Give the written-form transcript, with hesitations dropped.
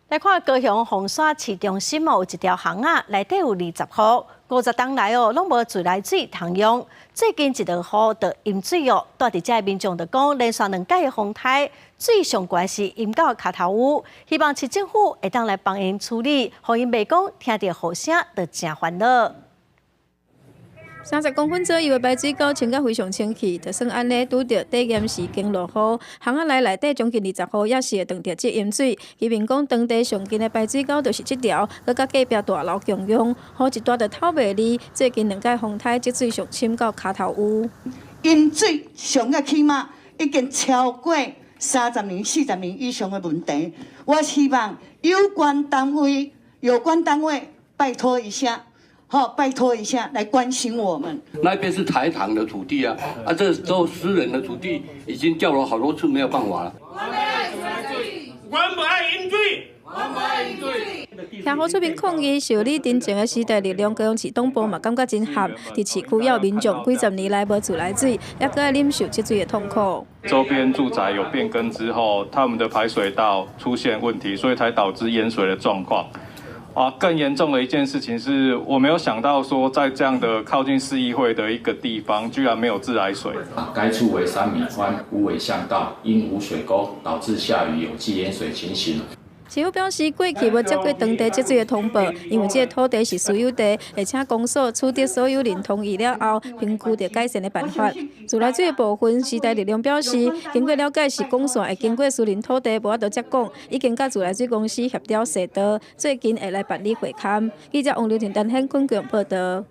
來看高雄鳳山市中心哦，有一條巷仔，內底有20戶，50冬來哦，攏無自來水通用。最近一落雨就淹水哦，住佇遮的民眾就講，連續兩擺的風颱，水上懸是淹到跤頭趺，希望市政府會當來幫𪜶處理，予𪜶袂講聽著雨聲就誠煩惱。30公分左右的排水溝清甲非常清氣，就算按呢拄著短暫時間落雨，巷仔內內底將近20戶也是會當著這淹水。居民講，當地上近的排水溝就是這條，閣佮隔壁大樓共用，雨一大就透袂離。最近兩擺風颱積水上深到跤頭趺。淹水上個起碼已經超過30年、40年以上的問題。我希望有關單位拜託一下。好，拜託一下，來關心我們。那邊是台糖的土地啊，啊，這都私人的土地，已經調了好多次，沒有辦法了。我們愛淹水，我們愛淹水。聽好出面抗議，受理陳情的時代力量高雄市黨部嘛感覺真合。佇市區有民眾幾十年來無自來水，猶閣愛忍受積水的痛苦。周邊住宅有變更之後，他們的排水道出現問題，所以才導致淹水的狀況。啊，更嚴重的一件事情是我沒有想到說，在這樣的靠近市議會的一個地方，居然沒有自來水。該處為3米寬屋尾巷道，因無水溝導致下雨有積淹水情形。市府表示，過去無接過當地積水的通報，因為這個土地是私有地，會請公所取得所有人同意了後，評估著改善的辦法。自來水的部分，時代力量表示，經過了解是管線會經過私人土地，無法度接講，已經佮自來水公司協調踅道，最近會來辦理會勘。記者王劉婷、陳顯坤報導。